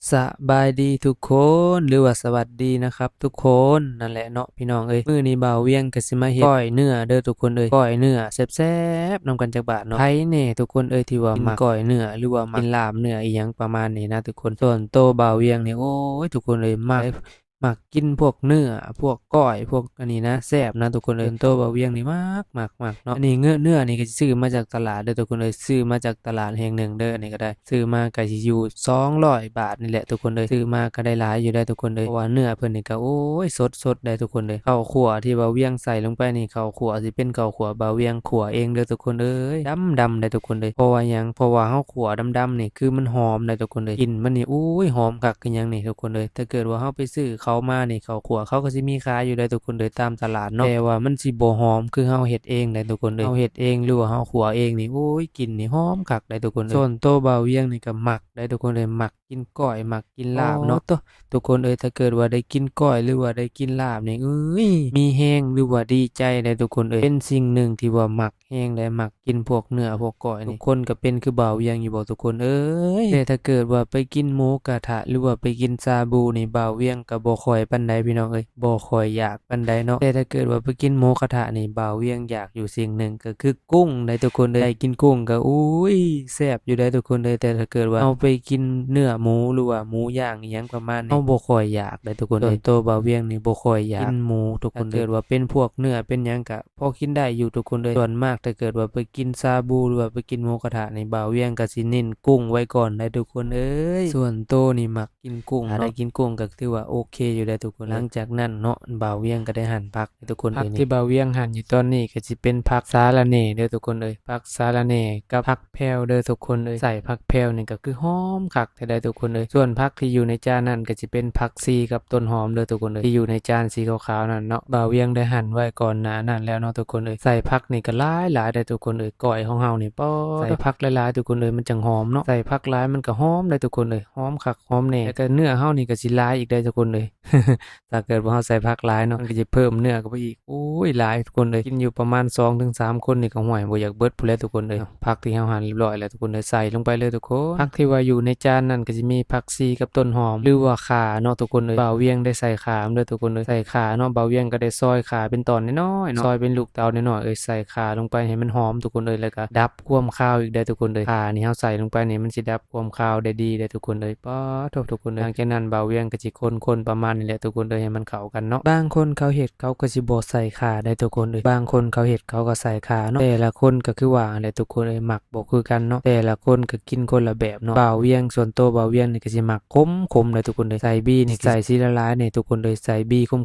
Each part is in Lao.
ສະບາຍດີທຸກຄົນ ຫຼືວ່າສະຫວັດດີນະຄັບທຸກຄົນ ນັ້ນແຫຼະເນາະພີ່ນ້ອງເອີຍ. ມື້ນີ້ບ່າວວຽງກໍຊິມາເຮັດກ້ອຍເນື້ອເດີທຸກຄົນເອີຍ, ກ້ອຍເນື້ອແຊບໆນຳກັນຈັກບາດເນາະ. ໃຜແດ່ທຸກຄົນເອີຍທີ່ວ່າມັກກິນກ້ອຍເນື້ອ ຫຼືວ່າມັກກິນລາບເນື້ອອີ່ຫຍັງປະມານນີ້ນະທຸກຄົນ. ສ່ວນໂຕບ່າວວຽງນີ້ ໂອ້ຍ ທຸກຄົນເອີຍ ມັກເດ້ ມັກກິນພວກເນື້ອ ພວກກ້ອຍ ພວກອັນນີ້ນະ ແຊບນະທຸກຄົນເອີຍ. ສ່ວນໂຕບ່າວວຽງນີ້ມັກ ມັກ ມັກເນາະ. ອັນນີ້ເນື້ອ ເນື້ອນີ້ກໍຊິຊື້ມາຈາກຕະຫຼາດເດີທຸກຄົນເອີຍ, ຊື້ມາຈາກຕະຫຼາດແຫ່ງໜຶ່ງເດີ. ອັນນີ້ກໍໄດ້ ຊື້ມາກໍຊິຢູ່ສອງຮ້ອຍບາດນີ້ແຫຼະທຸກຄົນເອີຍ. ຊື້ມາກໍໄດ້ຫຼາຍຢູ່ໄດ໋ທຸກຄົນເອີຍ, ເພາະວ່າເນື້ອເພິ່ນນີ້ກໍ ໂອ້ຍ ສົດໆໄດ໋ທຸກຄົນເອີຍ. ເຂົ້າຂົ້ວທີ່ວ່າວຽງໃສ່ລົງໄປນີ້ ເຂົ້າຂົ້ວຊິເປັນເຂົ້າຂົ້ວບ່າວວຽງຂົ້ວເອງເດີທຸກຄົນເອີຍ, ດຳໆໄດ໋ທຸກຄົນເອີຍ. ເພາະວ່າຫຍັງ? ເພາະວ່າເຮົາຂົ້ວດຳໆນີ້ ຄືມັນຫອມໄດ໋ທຸກຄົນເອີຍ, ກິ່ນມັນນີ້ ໂອ້ຍ ຫອມຄັກຄືຫຍັງນີ້ທຸກຄົນເອີຍ. ຖ້າເກີດວ່າເຮົາໄປຊື້ເຂົ້າມານີ້ ເຂົ້າຂົ້ວເຂົາກໍຊິມີຂາຍຢູ່ໄດ໋ທຸກຄົນເອີຍ ຕາມຕະຫຼາດເນາະ, ແຕ່ວ່າມັນຊິບໍ່ຫອມຄືເຮົາເຮັດເອງໄດ໋ທຸກຄົນເອີຍ. ເຮົາເຮັດເອງ ຫຼືວ່າເຮົາຂົ້ວເອງນີ້ ໂອ້ຍ ກິ່ນນີ້ຫອມຄັກໄດ໋ທຸກຄົນເອີຍ. ສ່ວນໂຕບ່າວວຽງນີ້ກໍມັກໄດ໋ທຸກຄົນເອີຍ, ມັກກິນກ້ອຍ ມັກກິນລາບເນາະ. ໂອ້ ໂຕ ທຸກຄົນເອີຍ, ຖ້າເກີດວ່າໄດ້ກິນກ້ອຍ ຫຼືວ່າໄດ້ກິນລາບນີ້ ເອີຍ ມີແຮງ ຫຼືວ່າດີໃຈໄດ໋ທຸກຄົນເອີຍ. ເປັນສິ່ງໜຶ່ງທີ່ວ່າມັກແຮງໄດ໋, ມັກກິນພວກເນື້ອພວກກ້ອຍນີ້. ທຸກຄົນກໍເປັນຄືບ່າວວຽງຢູ່ບໍ່ທຸກຄົນເອີຍ? ແຕ່ຖ້າເກີດວ່າໄປກິນໝູກະທະ ຫຼືວ່າໄປກິນຊາບູນີ້ ບ່າວວຽງກໍບໍ່ຄ່ອຍປານໃດພີ່ນ້ອງເອີຍ, ບໍ່ຄ່ອຍຢາກປານໃດເນາະ. ແຕ່ຖ້າເກີດວ່າໄປກິນໝູກະທະນີ້ ບ່າວວຽງຢາກຢູ່ສິ່ງໜຶ່ງ ກໍຄື ກຸ້ງໄດ໋ທຸກຄົນເອີຍ. ໄດ້ກິນກຸ້ງກໍ ໂອ້ຍ ແຊບຢູ່ໄດ໋ທຸກຄົນເອີຍ, ແຕ່ຖ້າເກີດວ່າເຮົາໄປກິນເນື້ອໝູ ຫຼືວ່າໝູຍ່າງອີ່ຫຍັງປະມານນີ້ ເຮົາບໍ່ຄ່ອຍຢາກໄດ໋ທຸກຄົນເອີຍ. ສ່ວນໂຕບ່າວວຽງນີ້ບໍ່ຄ່ອຍຢາກກິນໝູທຸກຄົນເອີຍ. ຖ້າເກີດວ່າເປັນພວກເນື້ອເປັນຫຍັງກະພໍກິນໄດ້ຢູ່ທຸກຄົນເອີຍ. ສ່ວນມາກຖ້າເກີດວ່າໄປກິນຊາບູ ຫຼືວ່າໄປກິນໝູກະທະນີ້ ບ່າວວຽງກະຊິເນັ້ນກຸ້ງໄວ້ກ່ອນໄດ໋ທຸກຄົນເອີຍ. ສ່ວນໂຕນີ້ມັກ ກິນກຸ້ງເນາະ, ຖ້າໄດ້ກິນກຸ້ງກໍຖືວ່າໂອເຄຢູ່ໄດ໋ທຸກຄົນ. ຫຼັງຈາກນັ້ນເນາະ ບ່າວວຽງກໍໄດ້ຫັ່ນຜັກໃຫ້ທຸກຄົນເອີຍ. ຜັກທີ່ບ່າວວຽງຫັ່ນຢູ່ຕອນນີ້ກໍຊິເປັນຜັກສາລະແໜ່ເດີທຸກຄົນເອີຍ, ຜັກສາລະແໜ່ກັບຜັກແພວເດີທຸກຄົນເອີຍ. ໃສ່ຜັກແພວນີ້ກໍຄືຫອມຄັກແທ້ໄດ໋ທຸກຄົນເອີຍ. ສ່ວນຜັກທີ່ຢູ່ໃນຈານນັ້ນກໍຊິເປັນຜັກຊີກັບຕົ້ນຫອມເດີທຸກຄົນເອີຍ, ທີ່ຢູ່ໃນຈານສີຂາວໆນັ້ນເນາະ. ບ່າວວຽງໄດ້ຫັ່ນໄວ້ກ່ອນໜ້ານັ້ນແລ້ວເນາະທຸກຄົນເອີຍ. ໃສ່ຜັກນີ້ກໍຫຼາຍໆໄດ໋ທຸກຄົນເອີຍ, ກ້ອຍຂອງເຮົານີ້ ປາດ ໃສ່ຜັກຫຼາຍໆທຸກຄົນເອີຍ ມັນຈັ່ງຫອມເນາະ. ໃສ່ຜັກຫຼາຍມັນກໍຫອມໄດ໋ທຸກຄົນເອີຍ, ຫອມຄັກ ຫອມແນ່ ແລ້ວກໍເນື້ອເຮົານີ້ກໍຊິຫຼາຍອີກໄດ໋ທຸກຄົນເອີຍ. ຖ້າເກີດວ່າເຮົາໃສ່ຜັກຫຼາຍເນາະ ມັນກໍຊິເພີ່ມເນື້ອເຂົ້າໄປອີກ. ໂອ້ຍ ຫຼາຍທຸກຄົນເອີຍ, ກິນຢູ່ປະມານສອງເຖິງສາມຄົນນີ້ກໍ ຫ້ວຍ ບໍ່ຢາກເບິດພຸ້ນແຫຼະທຸກຄົນເອີຍ. ເອົາ ຜັກທີ່ເຮົາຫັ່ນຮຽບຮ້ອຍແລ້ວທຸກຄົນເອີຍ ໃສ່ລົງໄປເລີຍທຸກຄົນ. ຜັກທີ່ວ່າຢູ່ໃນຈານນັ້ນກໍຊິມີຜັກຊີກັບຕົ້ນຫອມ ຫຼືວ່າຂ່າເນາະທຸກຄົນເອີຍ. ບ່າວວຽງໄດ້ໃສ່ຂ່ານຳເດີທຸກຄົນເອີຍ, ໃສ່ຂ່າເນາະ. ບ່າວວຽງກໍໄດ້ຊອຍຂ່າເປັນຕອນນ້ອຍໆເນາະ, ຊອຍເປັນລູກເຕົານ້ອຍໆເອີຍ, ໃສ່ຂ່າລົງໄປໃຫ້ມັນຫອມທຸກຄົນເອີຍ, ແລ້ວກໍດັບຄວາມຄາວອີກເດີທຸກຄົນເອີຍ. ຂ່ານີ້ເຮົາໃສ່ລົງໄປນີ້ ມັນຊິດັບ ຄວາມຄາວໄດ້ດີເດ້ທຸກຄົນເອີຍ. ປາດໂທ້ ທຸກຄົນເອີຍ. ຫຼັງຈາກນັ້ນບ່າວວຽງກໍຊິຄົນໆປະມານນີ້ແຫຼະທຸກຄົນເອີຍ ໃຫ້ມັນເຂົ້າກັນເນາະ. ບາງຄົນເຂົາເຮັດເຂົາກໍຊິບໍ່ໃສ່ຂ່າໄດ໋ທຸກຄົນເອີຍ, ບາງຄົນເຂົາເຮັດເຂົາກໍໃສ່ຂ່າເນາະ. ແຕ່ລະຄົນກໍຄືວ່າຫັ້ນແຫຼະທຸກຄົນເອີຍ, ມັກບໍ່ຄືກັນເນາະ, ແຕ່ລະຄົນກໍກິນຄົນລະແບບເນາະ. ບ່າວວຽງ ສ່ວນໂຕບ່າວວຽງນີ້ກໍຊິມັກຂົມໆໄດ໋ທຸກຄົນເອີຍ. ໃສ່ບີນີ້ ໃສ່ສີລະລາຍນີ້ທຸກຄົນເອີຍ, ໃສ່ບີຂົມ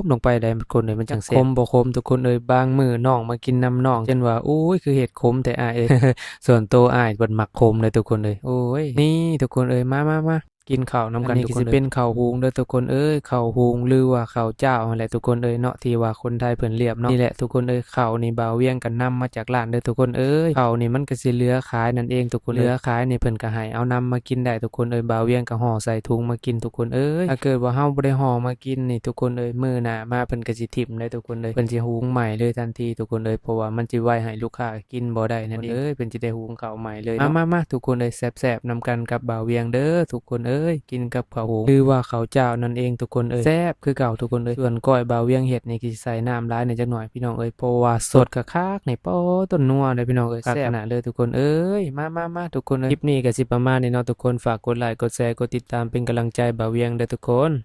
ໆລົງໄປໄດ໋ທຸກຄົນເອີຍ ມັນຈັ່ງແຊບ. ຂົມບໍ່ຂົມທຸກຄົນເອີຍ, ບາງມື້ນ້ອງມາກິນນຳນ້ອງ ຈົນວ່າ ໂອ້ຍ ຄືເຮັດຂົມແທ້ອ້າຍເອີຍ. ສ່ວນໂຕອ້າຍເພິ່ນມັກຂົມເດ້ທຸກຄົນເອີຍ. ໂອ້ຍ ນີ້ທຸກຄົນເອີຍ ມາ ມາ ມາ ກິນເຂົ້ານຳກັນທຸກຄົນເອີຍ. ອັນນີ້ກໍຊິເປັນເຂົ້າຫຸງເດີທຸກຄົນເອີຍ, ເຂົ້າຫຸງ ຫຼືວ່າເຂົ້າຈ້າວຫັ້ນແຫຼະທຸກຄົນເອີຍເນາະ, ທີ່ວ່າຄົນໄທເພິ່ນລຽບເນາະ. ນີ້ແຫຼະທຸກຄົນເອີຍ, ເຂົ້ານີ້ບ່າວວຽງກໍນຳມາຈາກຮ້ານເດີທຸກຄົນເອີຍ. ເຂົ້ານີ້ມັນກໍຊິເຫຼືອຂາຍນັ້ນເອງທຸກຄົນເອີຍ, ເຫຼືອຂາຍນີ້ເພິ່ນກໍໃຫ້ເອົານຳມາກິນໄດ້ທຸກຄົນເອີຍ. ບ່າວວຽງກໍຫໍ່ໃສ່ຖົງມາກິນທຸກຄົນເອີຍ. ຖ້າເກີດວ່າເຮົາບໍ່ໄດ້ຫໍ່ມາກິນນີ້ທຸກຄົນເອີຍ, ມື້ໜ້າມາເພິ່ນກໍຊິຖິ້ມໄດ້ທຸກຄົນເອີຍ, ເພິ່ນຊິຫຸງໃໝ່ເລີຍທັນທີທຸກຄົນເອີຍ, ເພາະວ່າມັນຊິໄວໃຫ້ລູກຄ້າ ກິນບໍ່ໄດ້ນັ້ນເອີຍ, ເພິ່ນຊິໄດ້ຫຸງເຂົ້າໃໝ່ເລີຍເນາະ. ມາໆໆ ທຸກຄົນເອີຍ, ແຊບໆນຳກັນກັບບ່າວວຽງເດີທຸກຄົນເອີຍ, ກິນກັບເຂົ້າຫຸງ ຫຼືວ່າເຂົ້າຈ້າວນັ້ນເອງທຸກຄົນເອີຍ, ແຊບຄືເກົ່າທຸກຄົນເອີຍ. ສ່ວນກ້ອຍບ່າວວຽງເຮັດນີ້ ກໍຊິໃສ່ນ້ຳຫຼາຍແດ່ຈັກໜ້ອຍພີ່ນ້ອງເອີຍ, ເພາະວ່າສົດຄັກໆນີ້ ປາດໂທ້ ນົວເດ້ພີ່ນ້ອງເອີຍ, ຄັກຂະໜາດເລີຍທຸກຄົນເອີຍ. ມາໆໆ ທຸກຄົນເອີຍ, ຄລິບນີ້ກໍຊິປະມານນີ້ເນາະທຸກຄົນ, ຝາກກົດໄລ ກົດແຊ ກົດຕິດຕາມເປັນກຳລັງໃຈບ່າວວຽງເດີທຸກຄົນ.